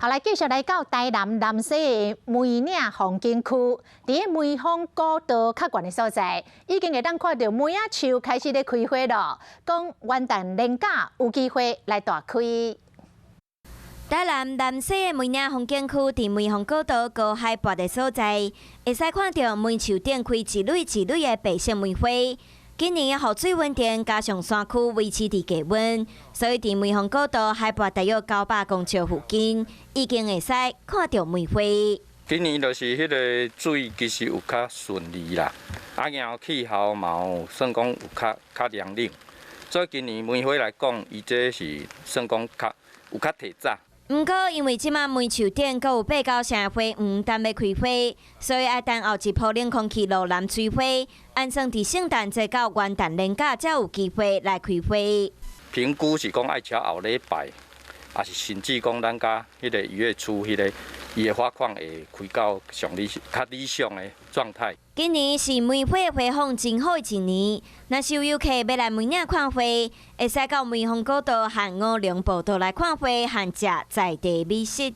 好，來繼續來到台南南勢的梅嶺風景區，佇個梅峰古道較懸的所在，已經會當看著梅仔樹開始咧開花囉。講元旦連假有機會來大開。台南南勢的梅嶺風景區，佇梅峰古道高海拔的所在，會使看著梅樹頂開一蕊一蕊的白色梅花。今年的雨水穩定，加上山區維持佇低溫，所以佇梅峰古道海拔大約900公尺附近，已經會使看著梅花。今年就是彼个水其實有較順利啦，啊，然後氣候嘛有算講有較較涼冷，所以今年梅花來講，伊這是算講較有較提早。毋過，因為這馬梅樹頂閣有八九成的花黃等欲開花，所以愛等後一波冷空氣落南催花，按算佇聖誕節到元旦連假才有機會來開花。評估是講愛超後禮拜，抑是甚至講咱佮彼个一月初，彼个伊的花況會開到上理較理想的狀態。今年是梅花花況真好的一年，若是有遊客欲來梅嶺看花，會使到梅峰古道和五龍步道來看花和食在地美食。